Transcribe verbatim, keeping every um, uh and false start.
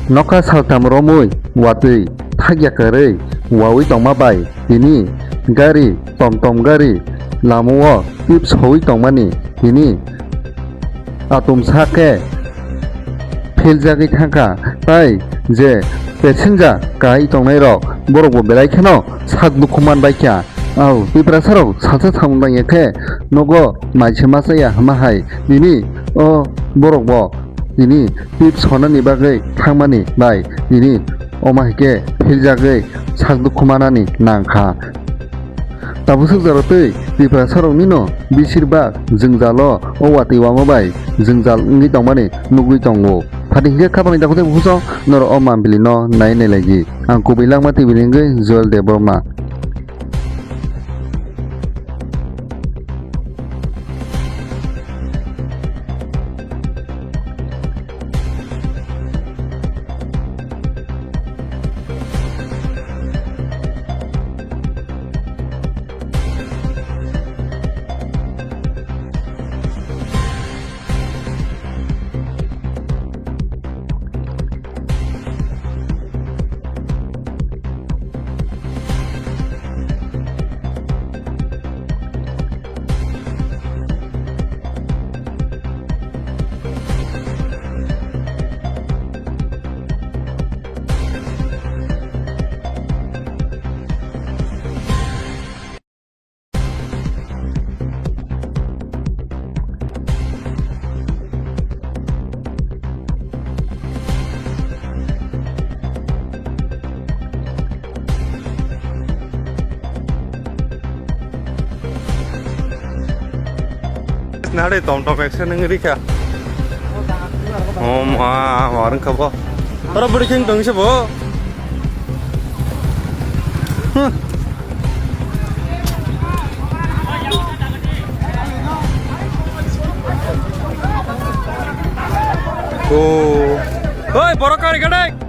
Nokha saltham romwi watwi thakya kwrwi wawi tongma bai tini gari, tom tom gari lamao tip sowi tongmani tini atumsa khe philjagwi thangkha, tai je passenger kai tongnairok borokbo belai kheno sak dukhu manbaikha. Au Tiprasarok salsa samung tangya khe nogo maise masa ya hwnma hai tini o borokbo tini tip sonani bagwi thangmani bai tini omo hai khe philjagwi sak dukhu manani nangkha. Tabuk swkjaro twi Tiprasaroknino bisirbak jwngjalo o watwi wama bai jwngjal wngwi tongmani nugwi tongo. Phati hinkhe khapangni dakhutai buphusong norok o mambilino nai nai laidi. Ang kubui langma tibini wngwi Joel Debbarma. Nare tom tom action nang rika. Om a warung kabo. Ora buri king dong se bo. Huh. Oh. Oi, borok kari gadai.